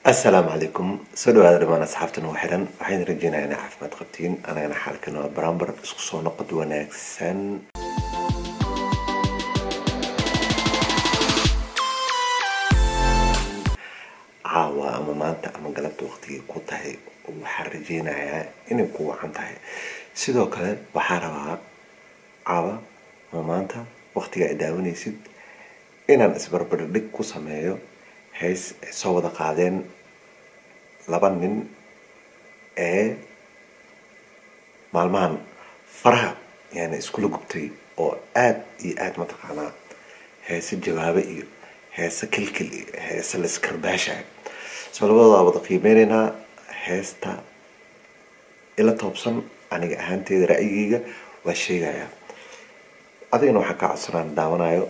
Assalaamu calaykum, soo dhawaada dhamaan asxaabta nagu xiran. Waxaan rajeynayaa inay caafimaad qabtiin, anagana xaalkan waa barambar. Isku soo noqod wanaagsan. Caawa ama maanta ama galabta waqtigay ku tahay, waxaan rajeynayaa inay ku wacan tahay. Sidoo kale waxaa rabaa caawa ama maanta waqtiga ay daawanaysid inaan isbarbardhig ku sameeyo hees ay soo wada qaadeen laba nin ee maalmahan faraha yani iskula gubtay oo aad iyo aad mataqaanaa heese jawaabe iyo heese kilkil iyo heese laiskarbaashayo. Soo labadoodaa wada qiimeyneynaa. Heesta ila toobsan aniga ahaanteeda ra'yigeyga waa sheegayaa, adigana waxaa kaa codsanaan daawanayo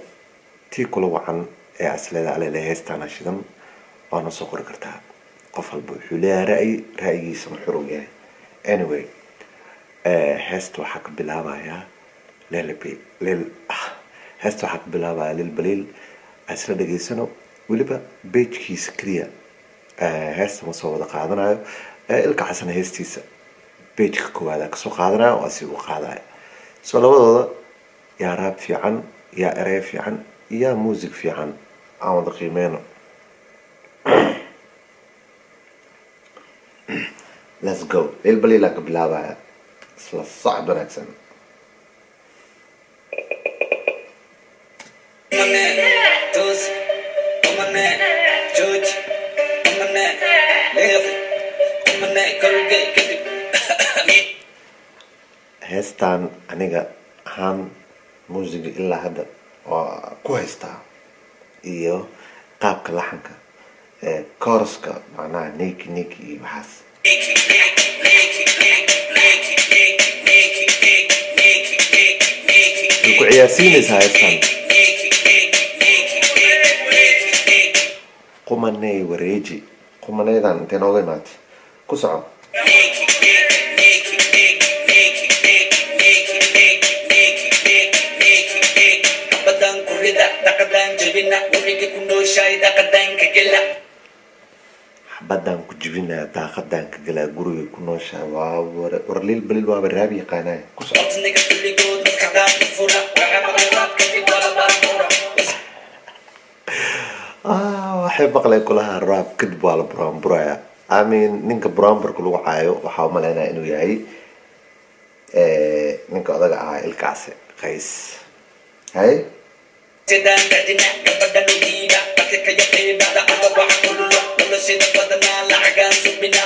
tii kula wacan ee asleeda alele heestaana shidan waa noo soo qori kartaa. Qof walba wuxuu leeyahay ra'yi, ra'yigiisana xur u yahay. Anyway, heesta waxaa ka bilaabayaa leel, heesta waxaa ka bilaabaya Lil Baliil. Isla dhegaysano weliba page-kiisa keliya. Heesta ma soo wada qaadanayo. Ilka Casana heestiisa page-ka koowaada kasoo qaadanayo oo asi u qaadaya. Soo labadooda yaa rap fiican, yaa erey fiican, yaa music fiican, aan wada qiimeyno. Let's go. Lil Baliilaa ka bilaabaya, isla socod wanaagsan. Toos, qumane, jooji, qumane, leeqi, qumane, korgey kadib. Heestan aniga ahaan muusiga ilaa hadda waa ku haystaa iyo qaabka laxanka ee chorus-ka, macnaha niki niki iyo waxaas. Way ku ciyaarsiinaysaa heestan. Qumaney wareeji, qumaneydan intee nooga imaatay? Ku soco. Xabadan ku rida, dhaqadan jebina, guriga ku nooshahay dhaqadan ka gela. Xabadaan ku jibinaya, daaqadaan ka galaa, guriga ku nooshahay. Waa war Lil Baliil waaba rap yaqaanaya. Ku soco. Nigga kulligood maskaxdaan ku fura, waxaa maqlaad kadib wala baabura. Waxay maqleen kulaha rap kadib waa la buraanburaya. I mean, ninka buraanburka lagu caayo waxaa umaleynaya inuu yahay ninka odaga ahaa Ilkaasi Qays hay. Sidaan dadina gabadhan u diida, dadka ka yaqiinada ada waxa kulula noloshida badanaa lacagaan subina.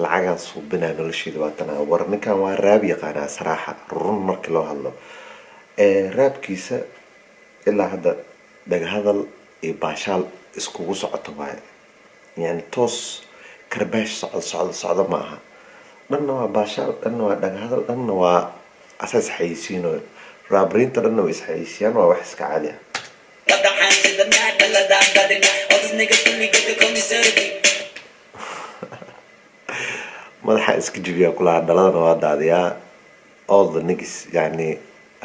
Lacagaan suubinaa nolosheeda waatanaa. War ninkan waa rap yaqaanaa saraaxa run markii loo hadlo. Rap-kiisa ilaa hadda dhagahadal iyo baashaal iskugu socoto waaye, yani toos karbaash socdo socdo socdo ma aha. Dhanna waa baashaal, dhanna waa dhagahadal, dhanna waa asaa isxayeysiinayo. Raabariinta dhanna way isxayeysiiyaan, waa wax iska caadi ah. Madaxaan sidanaa dhaladaan dadina, all these niggas kulligood komisardi. Madaxa iska jibiyaa kulaha, dhaladana waa daadiyaa. All the niggas, yani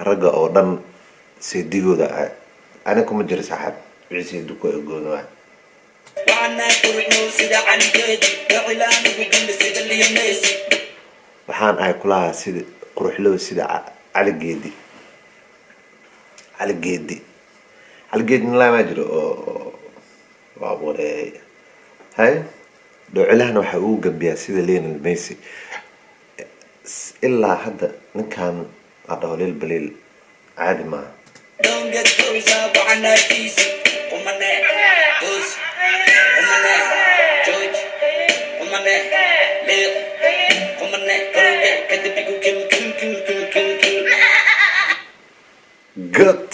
ragga oo dhan seedigooda ani kuma jiro saaxib, wixii seedi ku egoon waay. Waxaanaa quruxnow sida Caligeedi, dhocilaan ugu gambe sida Lionesi. Waxaan ahay kulaha sida quruxlow sida Caligeedi. Caligeedi, Caligeedi nilaa jiro oo waa wareey hay. Dhoocilahana waxaa ugu gambiyaa sida Lionel Messi. Ilaa hadda ninkan la dhaho Lil Baliil caadi maaha. Don't get closer, waxaanaa easy. Qumane, toos, qumane, jooji, qumane, leeq, qumane, korge kadib igu kil kil kil kil kil kil. Good,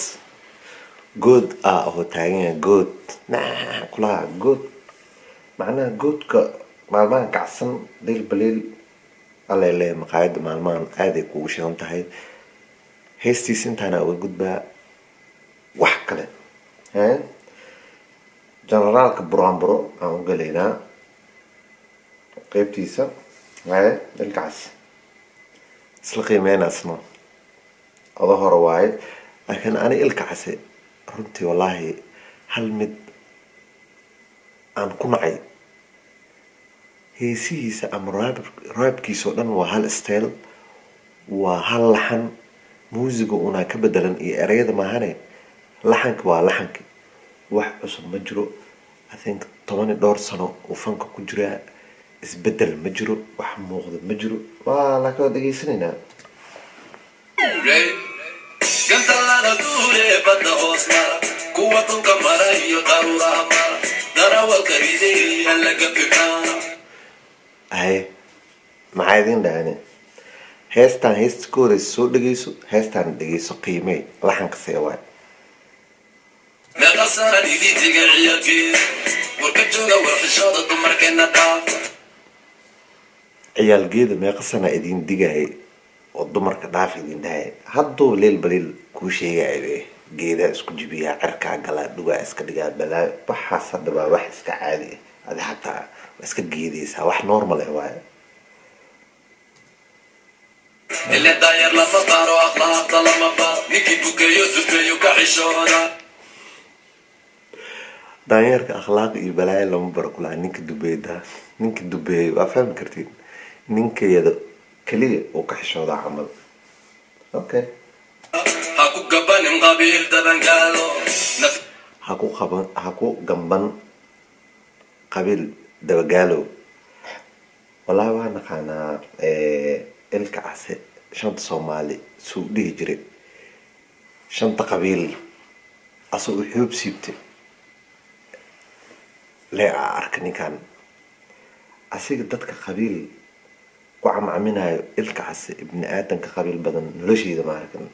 good ah oo taagan yahay good nah kulaha good, macnaha goodka maalmahan kacsan. Lil Baliil alele maqaayadda maalmahan aaday kugu shidan tahay. Heestiisa intaana uga gudbaa wax kale. Generaalka buraanburo aan u galaynaa qeybtiisa haye Ilkaas isla qiimeyna isna oda hore waaye. Laakiin ani Ilkacase runtii wallaahi hal mid aan ku nacay. Heesihiisa ama raabkiisa oo dhan waa hal style, waa hal laxan. Muusiga unaa ka bedelan iyo ereyada maahane, laxanka waa laxanki, wax cusub ma jiro. I think 10 iyo dhowr sano uu fanka ku jiraa, isbedel ma jiro, wax muuqda ma jiro. Waa laakiin waa dhegeysanaynaa. Gantalada duule, badda hoos mara, kuwa dhulka mara iyo daruuraha mara, darawalka rideeya laga fikaa. Haye, maxaa idin dhahane? Heestaan heesta ka horeysa soo dhegeyso, heestaan dhegeyso, qiimey laxanka see waay. Meeqa sanan idin tegay ciyaalkeeda? Warka jooga, warxishooda, dumarkeena dhaafa. Ciyaalgeeda, meeqa sana idin digayay oo dumarka dhaaf idin dhahaya? Hadduu leel baliil kuu sheegaya be, geedaa isku jibiyaa, cirkaa galaa, dhugaa iska dhigaa, balaayo. Waxaas hadda waa wax iska caadi ah. Adi xataa waa iska geedeysaa, wax normal ah waaye. Ile daayar lama baro, akhlaaqda lama baro, ninkii bukeeyo dubeeyo ka xishooda. Daanyeerka akhlaaq iyo balaayo lama baro kulaa. Ninka dubeeda, ninka dubeeyo waa fahmi kartiin, ninkayada keliya uu ka xishoodaa camal. Okay. Ha ku gabanin qabiil dabangaalo naf. Ha ku qaban, ha ku gamban qabiil dabagaalow. Wallahi waa naqaanaa Ilka Case shanta Soomaali suu dhihi jiray, shanta qabiil asoo u xuub siibtay lee a arka. Ninkan asiga dadka qabiil ku camcaminayo, Ilka Case ibni aadanka qabiil badan nolosheeda ma arkan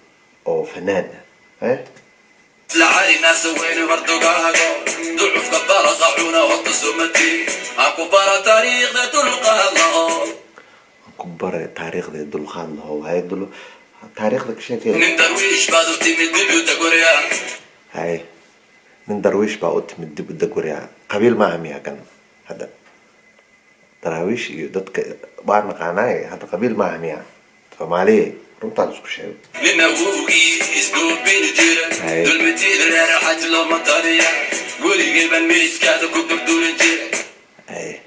oo fanaan ah, eh. Lacali naasa weyne hordogaago, ducufka baraqa cuna horta sumati, ha ku bara taariikhda dulqaad laho. Ku bare taariikhda dulqaad laho. Hay, dul taariikhda ka sheekay. Nin darwiish baad u timid dib u dagorya. Hay, nin darwiish baa u timid dib u dagwaryaa. Qabiil maaha miya kan hadda? Daraawiish iyo dadka waa naqaanaaye, hadda qabiil maaha miya? Soomaaliya runtaan isku sheego. Nin awowgii isduubini jira. Hay. Dulmitii reer xaj looma taliya, weligayban meydkaada ku durdurin jira. Hay,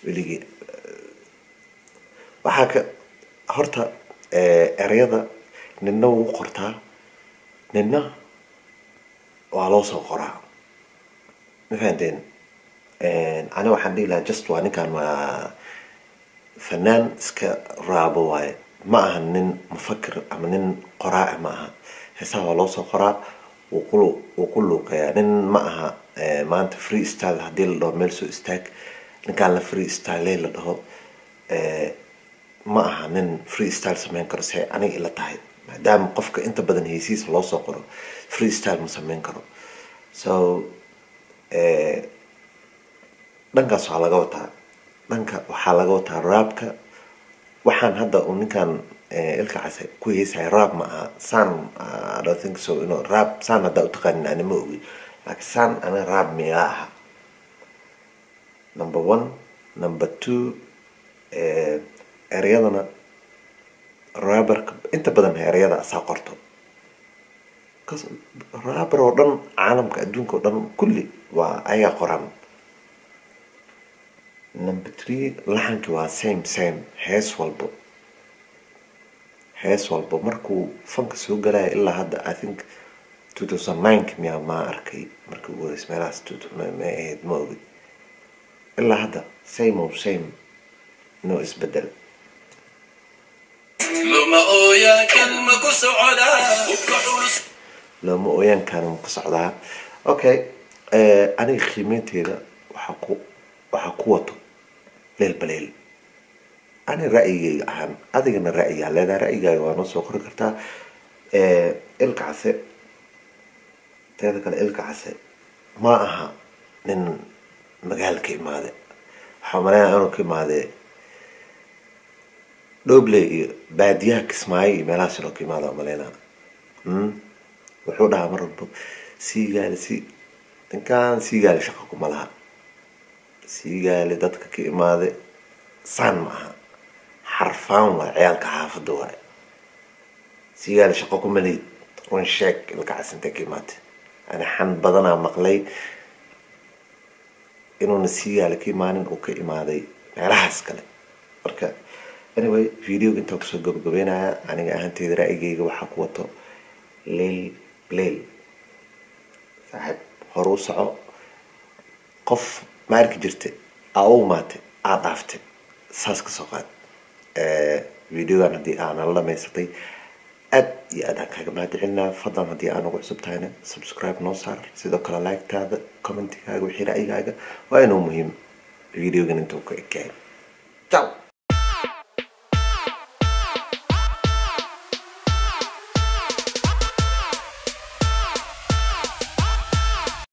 weligii waxaa ka horta ereyada nina wuu qortaa, nina waa loo soo qoraa, ma fahanteen? Ani waxaan dhihi lahaa just waa ninkan waa fanaan iska raabo waaye, ma aha nin mufakir ama nin qoraa ma aha. Heesaha waa loo soo qoraa, wuu ku luuqeeyaa. Nin ma aha maanta free style haddii la dhaho meel soo istaag, ninkaan la free style la dhaho, ma aha nin free style sameyn karo, se aniga ila tahay, maadaama qofka inta badan heysiisa loo soo qoro free style ma sameyn karo. So dhankaas waxaa laga wataa, dhanka waxaa laga wataa raabka. Waxaan hadda uu ninkan Ilka Case ku heesaya raab ma aha. Saan I don't think so inuu raab saan haddaa utaqaanin, ani ma ogi, laakiin saan ana raab miyaa aha, number one. Number two, ereyadana rapperka inta badan ereyada asaa qorto. Rapper oo dhan caalamka adduunka oo dhan kulli waa ayagaa qoran. Number three, laxanki waa same same hees walbo. Hees walbo markuu fanka soo galaya ilaa hadda, I think 2009 miyaa maa arkay markii ugu horreysay meelahaas, ma ahayd, ma ogi. Ilaa hadda same o same, no isbedel. Luma ooyaan ma ku socdaa hubka culus. Looma ooyaankaana ma ku socdaa. Okay, aniga qiimeynteeda waxaa ku wato Leel Baleel, ani ra'yigayga ahaan. Adigana ra'yigaa leedahay, ra'yigaaga waa noo soo qori kartaa. Ilka Case, teeda kale, Ilka Case ma aha nin magaala ka imaade. Waxaa maleynaya inuu ka imaade Dhobley iyo baadiyaha Kismaayo iyo meelahaas inuu ka imaado maleynaa. Wuxuu dhahaa mar walbo Siigaale. Si ninkaan Siigaale shaqo kuma laha. Siigaale dadka ka imaade saan ma aha, xarfaan waay, ciyaalka xaafadda waay. Siigaale shaqo kuma lihid. Run sheeg, Ilka Case intee ka imaate? Ani xan badanaa maqlay inuuna Siigaale ka imaanin, uu ka imaaday Meelahaas kale. Marka anyway, videoga intaan kusoo gabagabeynaya, aniga ahaanteyda ra'yigayga waxaa ku wato Lil Blil. Saaxiib, hore u soco. Qof ma arki jirta aa u imaatay, aa dhaaftay, saas ka soo qaad. Videogan haddii aa nala dhamaysatay, aad iyo aad aan kaaga mahadcelinaa. Fadlan, haddii aa nagu cusub tahayna, subscribe noo saar. Sidoo kale like-taada, commentigaaga, wixii ra'yigaaga waa inuu muhiim. Videogan intuu ku ekahay, ciao.